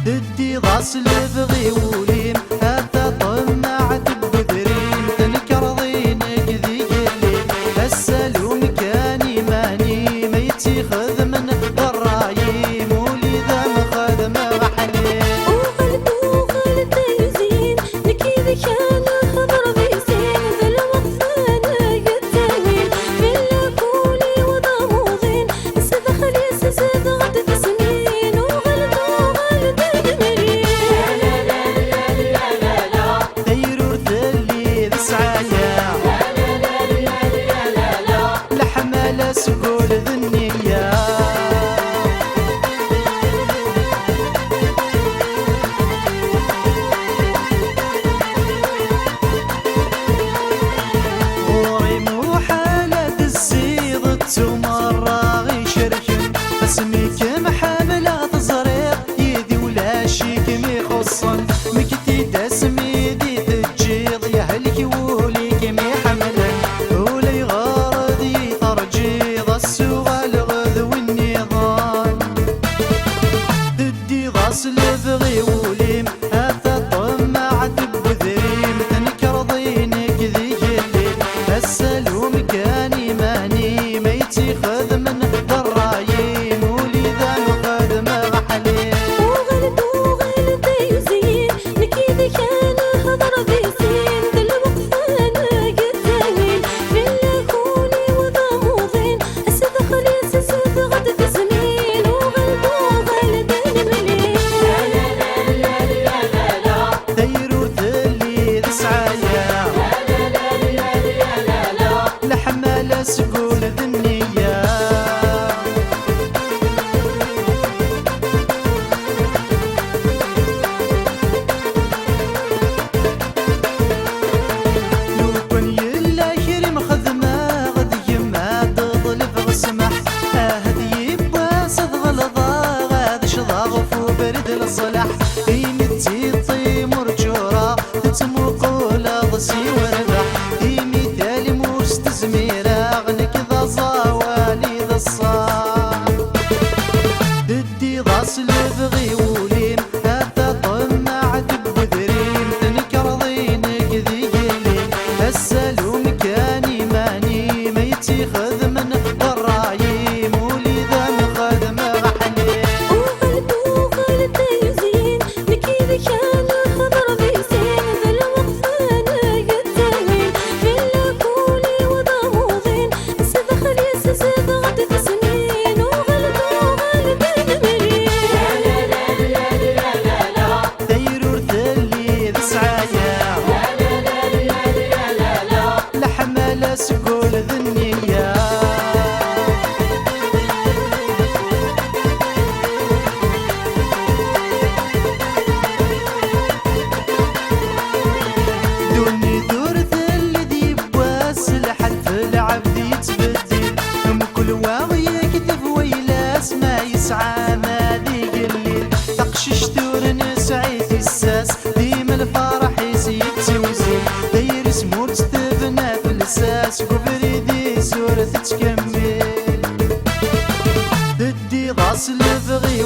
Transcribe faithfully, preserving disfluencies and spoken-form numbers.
Teddiḍ-as lebɣi wul-im, a taṭemmaɛt n wedrim, tenkerḍ-inek d igellil. Ass-a lum kan iman-im, ay tt-ixedmen d ṛṛay-im, ul-i d amxedmeɣ ḥnin. Uɣal-d, uɣal-d ay uzyin, nekk yid-k ad nehder di sin, d lweqt ad neg ttawil, fell-ak ul-iw d amuḍin, sdaxel-is zedɣent tesmin, uɣal-d, uɣal-d ay lemri. Tayri ur telli d ssɛaya, leḥmala seg ul d nniya. Ɣur-i muḥal ad tessiḍ, ttu merra icerken. Asmi kem-ḥemmleɣ teẓriḍ, yid-i ulac i kem-ixuṣṣen. Mmekti-d asmi d i teǧǧiḍ, yehlek wul-ik mi ḥemmlen. Ulayɣer d yi-terǧiḍ, ad s-uɣaleɣ d win nniḍen. Teddiḍ-as lebɣi wul-im, a taṭemmaɛt n wedrim, tenkerḍ-inek d igellil. Ass-a lum kan iman-im, ay tt-ixedmen d ṛṛay-im, ul-i d amxedmeɣ ḥnin. Uɣal-d, uɣal-d ay uzyin, nekk yid-k ad nehder di sin, d lweqt ad neg ttawil, fell-ak ul-iw d amuḍin, sdaxel-is zedɣent tesmin, uɣal-d, uɣal-d ay lemli. Tayri ur telli d ssɛaya, leḥmala seg ul d nniya. Lukan yella kra i m-xedmeɣ, deg-m ad d-ḍelbeɣ ssmaḥ. Ahat yiwwas ad ɣelḍeɣ, ad ccḍeɣ ɣef ubrid n leṣlaḥ. Imi d tiṭ-im ur ččureɣ, tettmuquleḍ si werbaḥ. Imi tali-m ur s-tezmireɣ, nekk d aẓawali d ṣṣeḥ. Teddiḍ-as lebɣi wul-im, a taṭemmaɛt n wedrim, tenkerḍ-inek d igellil. Ass-a lum kan iman-im, ay tt-ixedmen d ṛṛay-im, ul-i d amxedmeɣ ḥnin. Uɣal-d, uɣal-d ay uzyin, nekk yid-k ad nehder di sin, d lweqt ad neg ttawil, fell-ak ul-iw d amuḍin, sdaxel-is zedɣent tesmin, uɣal-d, uɣal-d ay lemri. Tayri ur telli d ssɛaya, leḥmala seg ul d nniya. Ddunit ur telli d yiwwas, lḥal f lɛebd yettbeddil. Mkul wa yekteb wayla-s ma yesɛa ma d igellil. Taqcict ur nesɛi tissas, dima lferḥ-is yettiwzil. Tayri-s ma ur tt-tebna f lsas, deg ubrid-is ur tettkemmil. Teddiḍ-as lebɣi